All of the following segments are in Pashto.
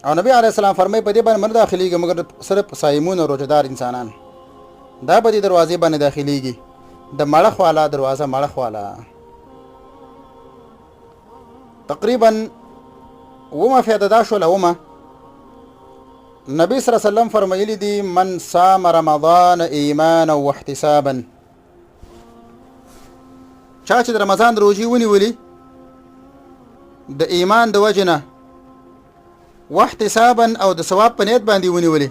او نبی علیه السلام فرمایي په دې باندې نه داخليږي مګر صرف صایمون او روزهدار انسانان دا په دې دروازې باندې داخليږي، د مړه خواله دروازه، مړه خواله. تقریبا ومه فایده دا شوله. ومه، نبی صلی الله علیه وسلم فرمایلی دي من صام رمضان ایمانا واحتسابا، چا چې د رمضان روزي ونیولي د ایمان د وجې نه، واحتسابا، او د ثواب په نیت باندې ونیولي،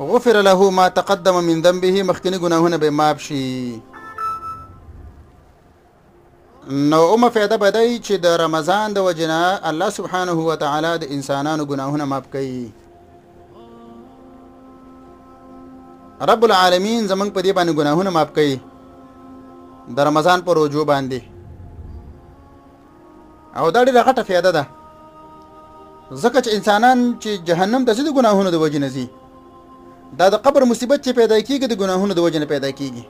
غفر له ما تقدم من ذنبه، مخکنی ګناهونه به معاف شي. نو اومه فایده به دی چې د رمضان د وجې نه الله سبحانه وتعالی د انسانانو ګناهونه معاف کوي. رب العالمین زمونږ په دې باندې ګناهونه معاف کوي د رمضان په روجو باندې، او دا ډېره غټه فایده ده، ځکه چې انسانان چې جهنم ته ځي د ګناهونو د وجې نه ځي. دا د قبر مصیبت چې پیدا کیږي د ګناهونو د وجې نه پیدا کیږي.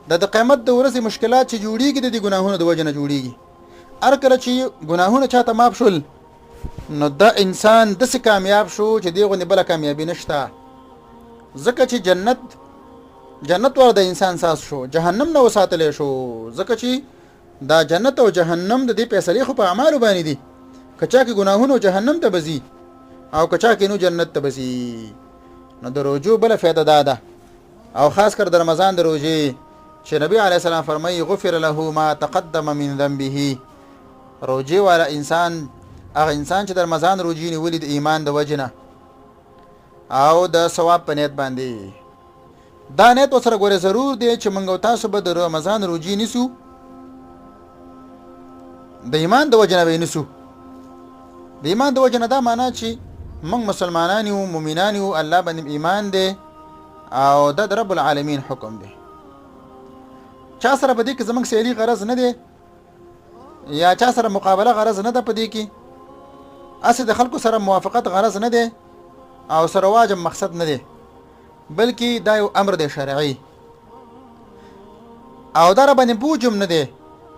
دا د قیامت د ورځې مشکلات چې جوړیږي د دې ګناهونو د وجې نه جوړیږي. هر کله چې ګناهونه چاته معاف شول، نو دا انسان داسې کامیاب شو چې دې غوندې بله کامیابي نشته، ځکه چې جنت ور د انسان ساز شو، جهنم نه وساتلی شو، ځکه چې دا جنت او جهنم د دې فیصلې خو په اعمالو باندې دي. که چا کې ګناهونه جهنم ته به ځي او که چا کې نو جنت ته به ځي. نو د روجو بله فایده دا ده، او خاص کر د رمضان د روژې، چې نبی علیه السلام فرمایي غفر له ما تقدم من ذنبه. روژې والا انسان، هغه انسان چې د رمضان روژې نیولي د ایمان د وجې نه او د ثواب په نیت باندې، دا نیت ورسره ګوره ضرور دی چې موږ او تاسو به د رمضان روژې نیسو، د ایمان د وجې نه به یې نیسو. د ایمان د وجې نه دا معنا چې موږ مسلمانان یو، مؤمنان یو، الله باندې ایمان دی او دا د رب العالمین حکم دی. چا سره په دې کې زموږ سیالي غرض نه دی یا چا سره مقابله غرض نه ده، په دې کې اسې د خلکو سره موافقت غرض نه دی او سره واجب مقصد نه دی، بلکې دا یو امر دی شرعي او دا را باندې بوج هم نه دی،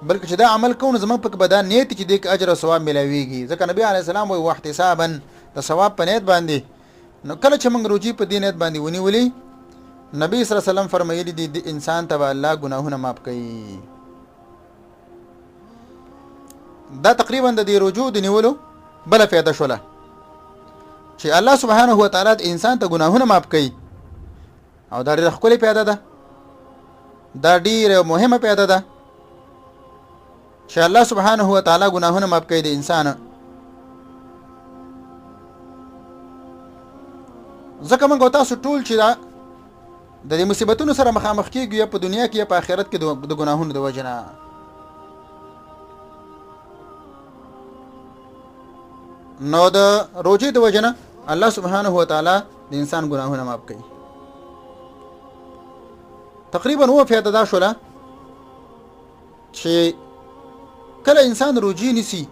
بلکې چې دا عمل کوو نو زموږ پکې به دا نیت چې دې کې اجر او ثواب ملاویږي، ځکه نبی علیه السلام وایي واحتسابا، د ثواب په نیت باندې. نو کله چې موږ روجي په دې نیت باندې ونیولې، نبی صلی الله علیه وسلم فرمایلی دي د انسان ته به الله ګناهونه معاف کوي. دا تقریبا د دې رجوع د نیولو بله فایده شوله چې الله سبحانه و تعالی د انسان ته ګناهونه معاف کوي، او دا ډېره ښکلې پیاده ده، دا ډېره مهمه پیاده ده چې الله سبحانه و تعالی ګناهونه معاف کوي د انسان. ځکه موږ تاسو ټول چې دا د دې مصیبتونو سره مخامخ کیږو، یا په دنیا کې یا په آخرت کې، د ګناهونو د وجې نه. نو د روزې د وجې نه الله سبحانه و تعالی د انسان ګناهونه معاف کوي. تقریبا و فایده دا شوله چې کله انسان روجي نیسي،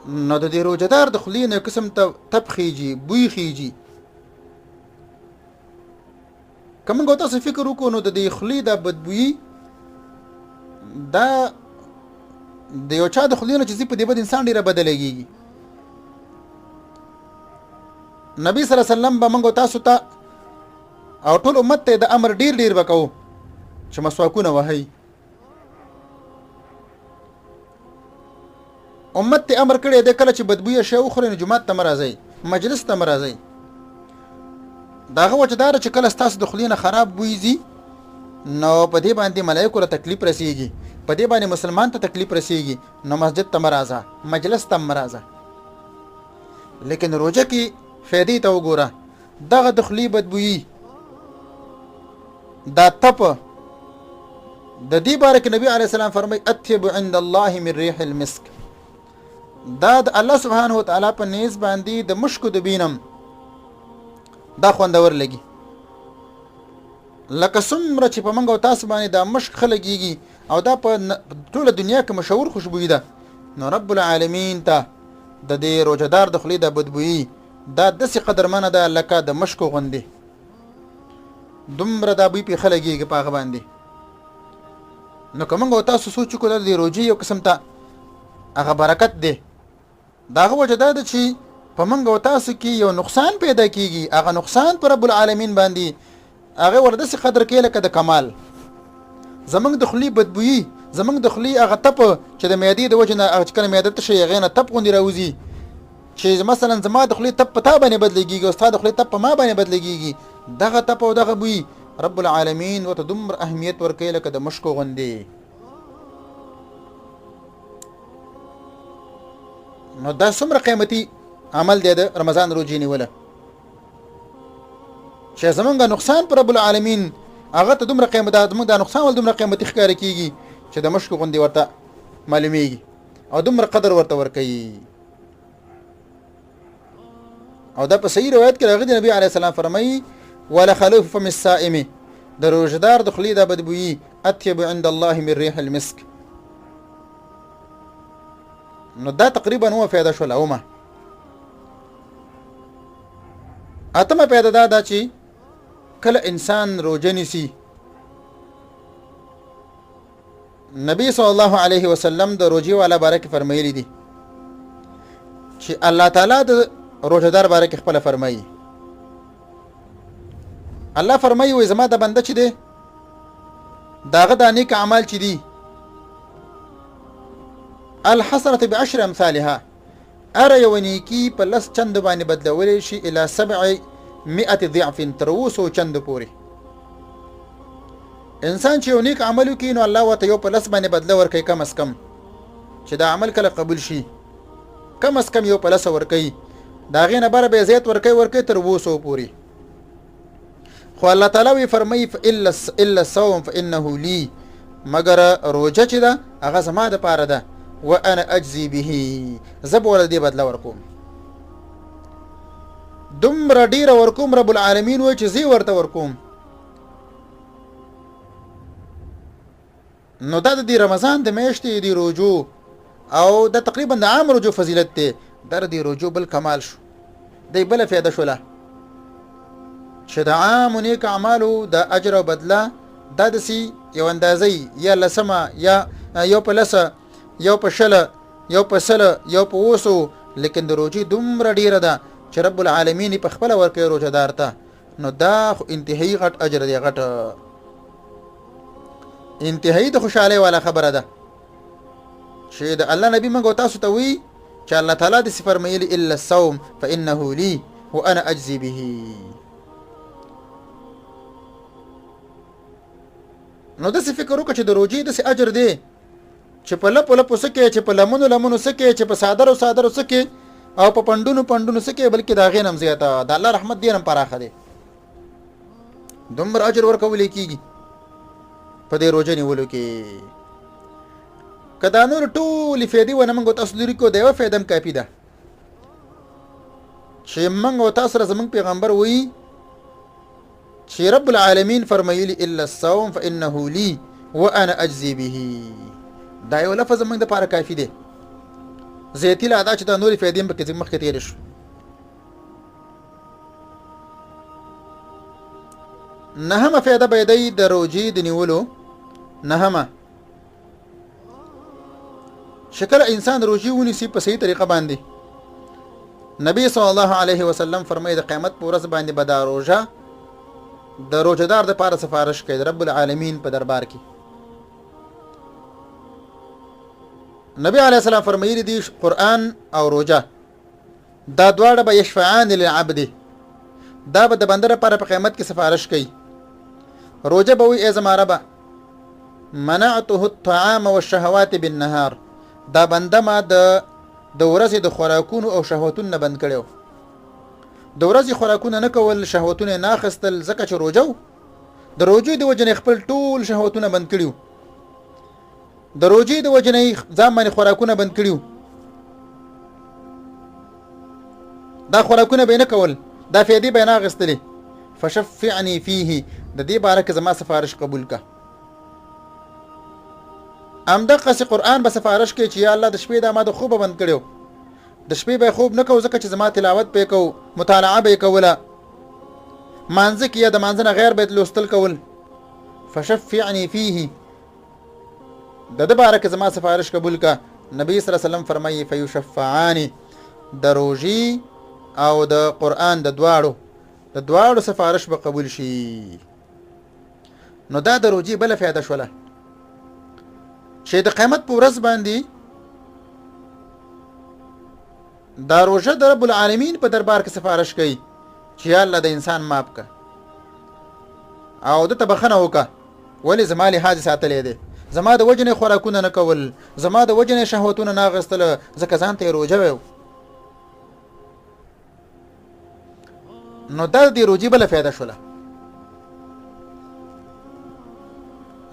نو د دې روجدار د خولې نه قسم ته تپ خیږي، بوی خیږي. که موږ تاسو فکر وکړو، نو د دې خولې دا بدبویي دا د یو چا د خولې نه چې ځي، په دې بد انسان ډېره بده لګېږي. نبی صلی الله علیه وسلم به موږ تاسو ته او ټول امت ته د امر ډیر ډیر وکاو چې مسواکونه وهي. امت ته امر کړی دی کله چې بدبویه شی وخورئ نو جومات ته مه راځئ، مجلس ته مه راځئ. د هغه وجه دا ده چې کله ستاسو د خولې نه خراب بوی ځي، نو په دې باندې ملایکو له تکلیف رسیږي، په دې باندې مسلمان ته تکلیف رسیږي، نو مسجد ته مه راځه، مجلس ته مه راځه. لیکن روژه کې فایدې ته وګوره، دغه د خولې بدبویي دا تپ، د دې باره کې نبی علیه السلام فرمایي اطیب عند الله من ریح المسک، دا د الله سبحانه وتعالی په نیز باندې د مشکو د بینم دا خوندور لګي. لکه څومره چې په منګ او تاسو باندې دا مشک ښه لګیږي او دا په ټوله دنیا کې مشهور خوشبویي ده، نو رب العالمین ته د دې روژهدار د خولې د بدبویي دا داسې قدرمنه ده لکه د مشکو غوندې، دومره دا بوی پې ښه لګېږي په هغه باندې. نو که موږ او تاسو سوچ وکړو، دا د روژې یو قسم ته هغه برکت دی. د هغه وجه دا ده چې په موږ او تاسو کې یو نقصان پیدا کیږي، هغه نقصان پر رب العالمین باندې هغه ور داسې قدر کوي لکه د کمال. زمونږ د خولې بدبویي، زمونږ د خولې هغه تپ چې د معدې د وجې نه هغه چې کله معده تشه وي هغې نه تپ غوندې راوځي، چې مثلا زما د خولې تپ په تا باندې بد لګېږي او ستا د خولې تپ په ما باندې بد لګېږي، دغه تپ او دغه بوی رب العالمین ورته دومره اهمیت ورکوي لکه د مشکو غوندې. نو دا څومره قیمتي عمل دی د رمضان روژې نیوله چې زمونږ نقصان پر رب العالمین هغه ته دومره قیمت، زمونږ دا نقصان ول دومره قیمتي ښکاره کیږي چې د مشکو غوندې ورته معلومیږي او دومره قدر ورته ورکوي. او دا په صحیح روایت کې راغلي، نبی علیه السلام فرمایي ولخلوف فم الصائم، د روژدار د خولې دا بدبویي اطیب عند الله من ریح المسک. نو دا تقریبا هو فایده شوله. اومه اتمه فایده دا ده چې کله انسان روژه نیسي، نبی صلی الله علیه وسلم د روژې والا باره کې فرمایلي دي چې الله تعالی د روژهدار باره کې خپله فرمایي. الله فرمایي وایي زما د بنده چې دی د هغه دا نیک اعمال چې دي الحسنة بعشر امثالها، هره یوه نیکي په لس چندو باندې بدلولی شي الی سبع مئة ضعف، تر اوو سوو چندو پورې. انسان چې یو نیک عمل وکړي نو الله ورته یو په لس باندې بدله ورکوي، کم از کم چې دا عمل کله قبول شي کم از کم یو په لس ورکوي، د هغې نه بره به یې زیات ورکوي ورکوي تر اوو سوو پورې. خو الله تعالی وی فرمایي الا الا الصوم فانه لي، مګر روزه چې ده هغه زما د پاره ده، وانا اجزي به، زه به ورته دې بدله ورکوم، دومره ډیره ورکوم. رب العالمین وایي چې زه ورته ورکوم. نو دا د دې رمضان د میاشتې د روژو او دا تقریبا د عام روژو فضیلت دی، دا د دې روژو بل کمال شو، دی بله فایده شوله چې د عامو نیک اعمالو د اجر او بدله دا داسې یو اندازه یا لسمه یا یو په لسه، یو په شله، یو په سله، یو په اوو سوو، لیکن د روژې دومره ډیره ده چې رب العالمین یې په خپله ورکوي روژه دار ته. نو دا خو انتهایی غټ اجر دی، غټ انتهایی د خوشحالۍ والا خبره ده چې د الله نبی موږ تاسو ته وی چې الله تعالی د فرمایلی الا الصوم فانه لي وانا اجزي به. نو داسې فکر وکړه چې د روژې داسې اجر دی چې په لپو لپو څه کې، چې په لمنو لمنو څه کې، چې په څادرو څادرو څه کې او په پندونو پندونو څه کې، بلکې د هغې نه هم زیاته د الله رحمت ډېر هم پراخه دی. دومره اجر ورکول کېږي په دې روژه نیولو کې. که دا نور ټولې فایدې ونه موږ تاسو لرې کړو، دا یوه فایده هم کافي ده چې موږ او تاسو سره زموږ پیغمبر وایي چې رب العالمین فرمایلی الا الصوم فانه لي وانا اجزي به. دا یو لفظ زموږ دپاره کافي دی. زیاتي لا دا چې دا نورې فایدې هم پکې مخکې تېرې شو. نهمه فایده به دی د روژې د نیولو. نهمه چې کله انسان روژې ونیسي په صحیح طریقه باندې، نبی صلی الله علیه وسلم فرمایي د قیامت په ورځ باندې به دا روژه د روژهدار دپاره سفارش کوي د رب العالمین په دربار کې. نبی علیه السلام فرمایلی دي قرآن او روژه دا دواړه به یشفعان للعبد، دا به د بنده لپاره په قیامت کې سفارش کوي. روژه به وایي ای زما ربه منعته الطعام والشهوات بالنهار، دا بنده ما د د ورځې د خوراکونو او شهوتونو نه بند کړی، د ورځې خوراکونه نه کول، شهوتونه نه اخیستل، ځکه چې روژه و، د روژې د وجې نه خپل ټول شهوتونه بند کړي، د روژې د وجې نه ځان باندې خوراکونه بند کړي، دا خوراکونه به نه کول، دا فایدې به نه اخیستلې. فشفعني فيه، د دې باره کې زما سفارش قبول که. همدقسې قرآن به سفارش کوي چې یا الله د شپې دا ما د خوبه بند کړی، د شپې به خوب نه کوو ځکه چې زما تلاوت به یې کوو، مطالعه به یې کوله، مانځه کې یا د مانځه نه غیر به یې لوستل کول. فشفعني فيه، د ده باره کې زما سفارش قبول که. نبی صلی الله علیه وسلم فرمایي فیشفعان، د روژې او د قرآن د دواړو سفارش به قبول شي. نو دا د روژې بله فایده شوله چې د قیامت په ورځ باندې دا روژه د رب العالمین په دربار کې سفارش کوي چې یا الله د انسان معاف که او ده ته بخښنه وکړه، ولې زما لحاظ ساتلی دی، زما د وجې نه خوراکونه نه کول، زما د وجې نه شهوتونه نه اخیستل، ځکه ځان ته یې روژه ویو. نو دا د روژې بله فایده شوله.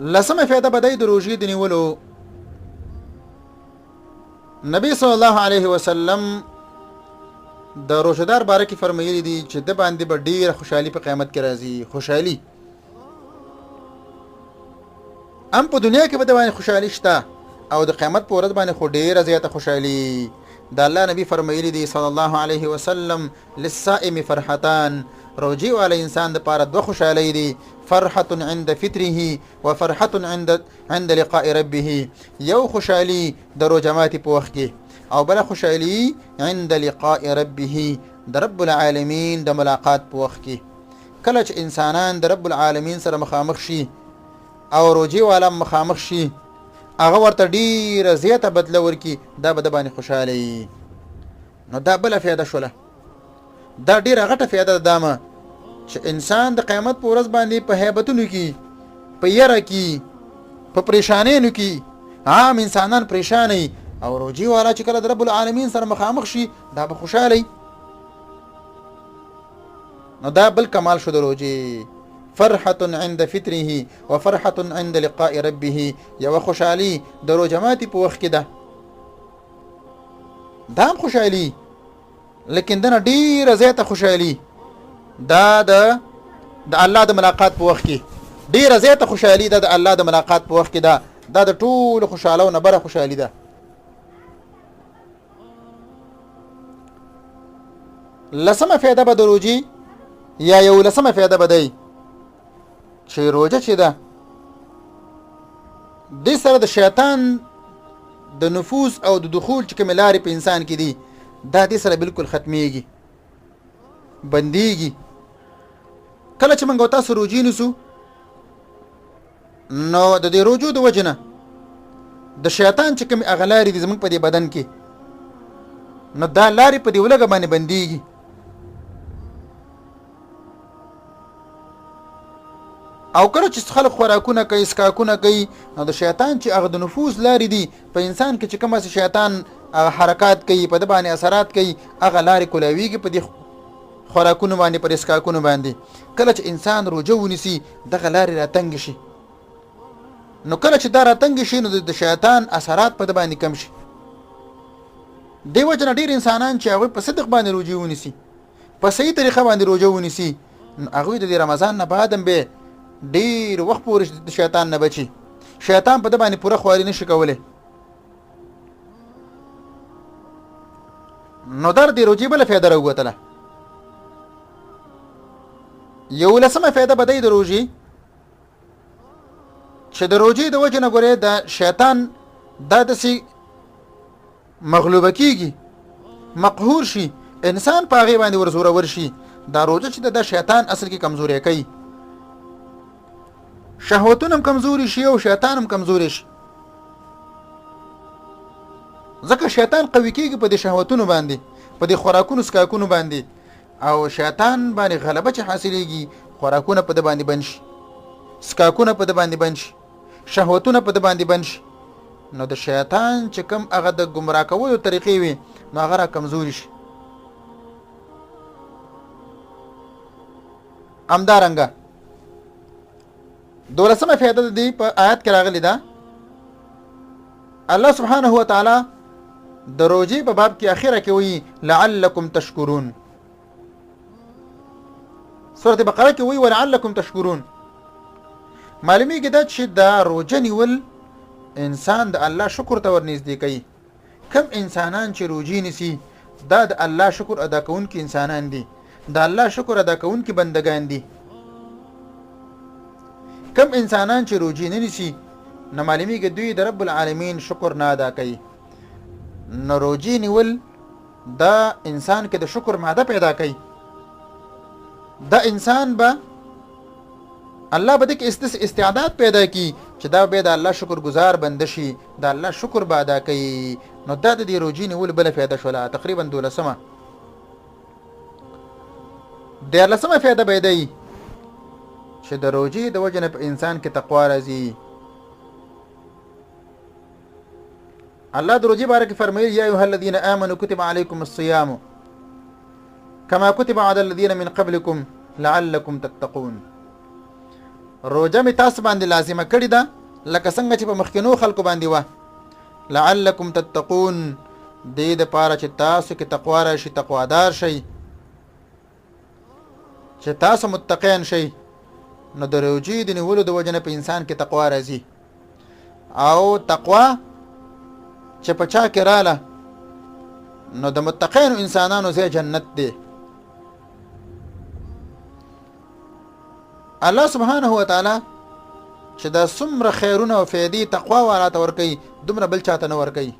لسمه فایده به دی د روژې د نیولو، نبی صلی الله علیه وسلم د روژهدار باره کې فرمایلي دي چې د باندې به ډیره خوشحالي په قیامت کې راځي. خوشحالي هم په دنیا کې به د باندې خوشحالي شته او د قیامت په ورځ باندې خو ډیره زیاته خوشحالي. د الله نبی فرمایلی دی صلی الله علیه وسلم، للصائم فرحتان، روجي والا انسان د پاره دوه خوشحالي دي، فرحه عند فطره وفرحه عند لقاء ربه. یو خوشحالي د روژه ماتي په وخت کې او بله خوشحالي عند لقاء ربه، د رب العالمین د ملاقات په وخت کې. کله چې انسانان د رب العالمین سره مخامخ شي او روژې والا مخامخ شي، هغه ورته ډیره زیاته بدله ورکي، دا به د باندې خوشحاله وي. نو دا بله فایده شوله. دا ډیره غټه فایده ده دامه چې انسان د قیامت په ورځ باندې په هیبتونو کې، په یره کې، په پریشانینو کې، عام انسانان پریشانه او روجي والا چې کله د رب العالمین سره مخامخ شي، دا به خوشاله. نو دا بل کمال شو د روجي، فرحة عند فطره وفرحة عند لقاء ربه. یو خوشحالي د روژه ماتي په وخت کې ده، دا هم خوشحالي، لیکن دنه ډیره زیاته خوشحالي دا د الله د ملاقات په وخت کې، ډیره زیاته خوشحالي ده د الله د ملاقات په وخت کې ده. دا د ټولو خوشحالو نه بره خوشحالي ده. لسمه فایده به د روژې یا یو لسمه فایده به دی چې روژه چې ده، دې سره د شیطان د نفوذ او د دخول چې کومې لارې په انسان کې دي، دا دې سره بالکل ختمیږي، بندیږي. کله چې موږ تاسو روژې نیسو، نو د دې روژو د وجې نه د شیطان چې کومې هغه لارې دي زموږ په دې بدن کې، نو دا لارې په دې ولګه باندې بندیږي. او کله چې خلک خوراکونه کوي، سکاکونه کوي، نو د شیطان چې هغه د نفوذ لارې دي په انسان کې، چې کومه شیطان هغه حرکات کوي، په د باندې اثرات کوي، هغه لارې کولاویږي په دې خوراکونو باندې، پر اسکاکونو باندې. کله چې انسان روژه ونیسي، دغه لارې راتنګ شي. نو کله چې دا راتنګ شي، نو د شیطان اثرات په د باندې کم شي. دی وجه نه ډیر انسانان چې هغوی په صدق باندې روژې ونیسي، په صحیح طریقه باندې روژه ونیسي، نو هغوی د دې رمضان نه بعد هم به ډیر وخت پورې د شیطان نه بچي، شیطان په د باندې پوره خواري نشي کولی. نو در دې روژې بله فایده راووتله. یولسمه فایده به دی د روژې چې د روژې د وجې نه ګورې د شیطان دا داسې مغلوبه کیږي، مقهور شي، انسان په هغې باندې ورزورور شي. دا روژه چې د شیطان اصل کې کمزوری کوي، شهوتونه هم کمزوري شي او شیطان هم کمزوری شي، ځکه شیطان قوي کیږي په دې شهوتونو باندې، په دې خوراکونو سکاکونو باندې، او شیطان باندې غلبه چې حاصلېږي، خوراکونه په ده باندې بند شي، سکاکونه په ده باندې بند شي، شهوتونه په ده باندې بند شي، نو د شیطان چې کوم هغه د ګمراه کولو طریقې وي، نو هغه را کمزوري شي. همدارنګه دولسمه فایده د دې په آیات کې راغلې ده. الله سبحانه و تعالی د روزې په باب کې اخیره کې وایي لعلکم تشکرون. سورة بقره کې وایي ولعلکم تشکرون. معلومیږي دا چې دا روزه نیول انسان د الله شکر ته ورنږدې کوي. کم انسانان چې روژې نیسي، دا د الله شکر ادا کوونکي انسانان دي، د الله شکر ادا کوونکي بندګان دي. کم انسانان چې روژې نه نیسي، نو معلومیږي دوی د رب العالمین شکر نه ادا کوي. نو روجې نیول دا انسان کې د شکر ماده پیدا کوي. دا انسان به الله به دې کې استعداد پیدا کی چې دا به د الله شکر گزار بنده شي، د الله شکر به ادا کوي. نو دا د دې روجې نیول بله فایده شوله. تقریبا دولسمه دیارلسمه فایده به دی چې د روجې د وجې نه په انسان کې تقوا راځي. الله د روجې باره کې فرمایي یا ایها الذین آمنوا کتب علیکم الصیام کما کتب علی الذین من قبلکم لعلکم تتقون. روجه می تاسو باندې لازمه کړې ده لکه څنګه چې په مخکینو خلکو باندې وه، لعلکم تتقون، دې د پاره چې تاسو کې تقوا راشي، تقوادار شئ، چې تاسو متقین شئ. نو د روجې د نیولو د وجې نه په انسان کې تقوا راځي، او تقوا چې په چا کې راله نو د متقینو انسانانو ځای جنت دی. الله سبحانه وتعالی چې دا څومره خیرونه او فایدې تقوا والا ته ورکوي دومره بل چاته نه ورکوي.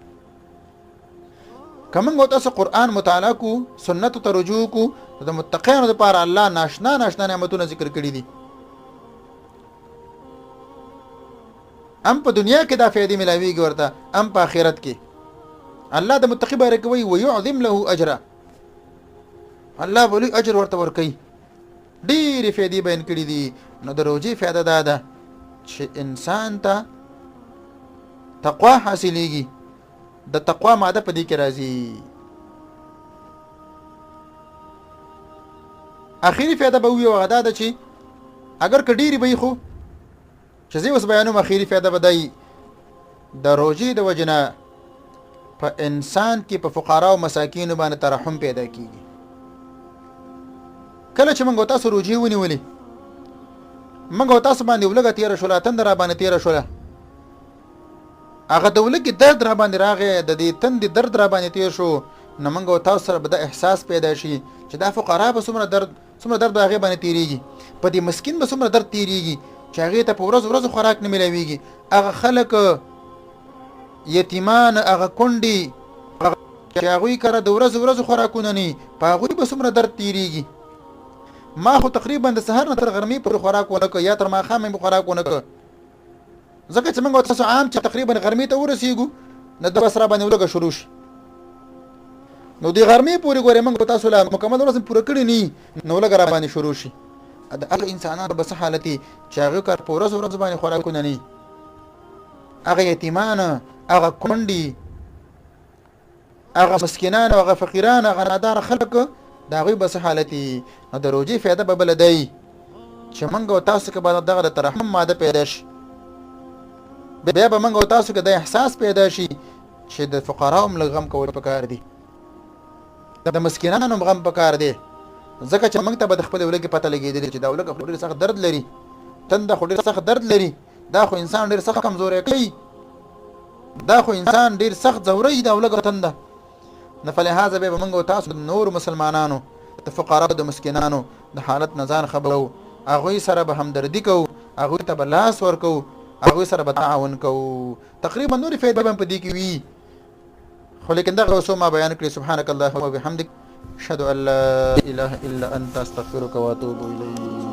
که موږ تاسو قرآن مطالعه کو، سنت ته رجوع کو، د متقینو لپاره الله ناشنا ناشنا نعمتونه ذکر کړي دي. ام په دنیا کې دا فایدې ملاویږي ورته، ام په آخرت کې. الله د متقی باره کې وایي ويعظم له اجرا، الله به لوی اجر ورته ورکوي. ډېرې فایدې بیان کړي دي. نو د روژې فایده دا ده چې انسان ته تقوا حاصلېږي، د تقوا ماده په دې کې راځي. اخیری فایده به وي هغه دا ده چې اگر که ډېرې به وي خو چې زه اوس بیانوم اخیری فایده به دی د روژې د وجې نه په انسان کې په فقرا او مساکینو باندې ترحم پیدا کیږي. کله چې موږ تاسو روژې ونیولې، موږ تاسو باندې ولږه تېره شوله، تنده را باندې تېره شوله، هغه د ولږې درد را باندې راغی، د دې تندې درد را باندې تېر شو، نو موږ تاسو سره به دا احساس پیدا شي چې دا فقرا به څومره درد، څومره درد به هغې باندې تېرېږي، په دې مسکین به څومره درد تېرېږي چې هغې ته په ورځو ورځو خوراک نه میلاویږي. هغه خلک یتیمان، هغه کونډې چې هغوی کره د ورځو ورځو خوراکونه نه، په هغوی به څومره درد تېرېږي. ما خو تقریبا د سهار نه تر غرمې پورې خوراک ونه کړ، یا تر ماښامه مې خوراک ونه کړ، ځکه چې موږ تاسو عام چې تقریبا غرمې ته ورسیږو نو د بس را باندې ولږه شروع شي. نو د غرمې پورې ګورې موږ تاسو لا مکمل ورځ پوره کړې نه، نو ولږه را باندې شروع شي. د هغه انسانانو به څه حالت چې هغه کار په ورځ ورځ باندې خوراکونه نه، هغه یتیمان، هغه کونډې، هغه مسکینان، هغه فقیران، هغه نادار خلک، د هغوی به څه حالت وي. نو د روژې فایده به بله دی چې موږ او تاسو کې به دغه د ترحم ماده پیدا شي، بیا به موږ او تاسو کې د احساس پیدا شي چې د فقراو هم لږ غم کول پکار دي، د مسکینانو هم غم پکار دی، ځکه چې موږ ته به د خپلې ولږې پته لګېدلې چې دا ولږه خو ډېر سخت درد لري، تنده خو ډېر سخت درد لري، دا خو انسان ډېر سخت کمزوری کوي، دا خو انسان ډېر سخت ځوروي دا ولږه تنده. نو فلهذا بیا به موږ او تاسو د نورو مسلمانانو، د فقراو، د مسکینانو د حالت نه ځان خبرو، هغوی سره به همدردي کوو، هغوی ته به لاس ورکوو، هغوی سره به تعاون کوو. تقریبا نورې فایدې به هم په دې کې وي، خو لیکن دغه څو ما بیان کړي. سبحانك اللهم وبحمدك، اشهد ان لا اله الا انت، استغفرك واتوب اليك.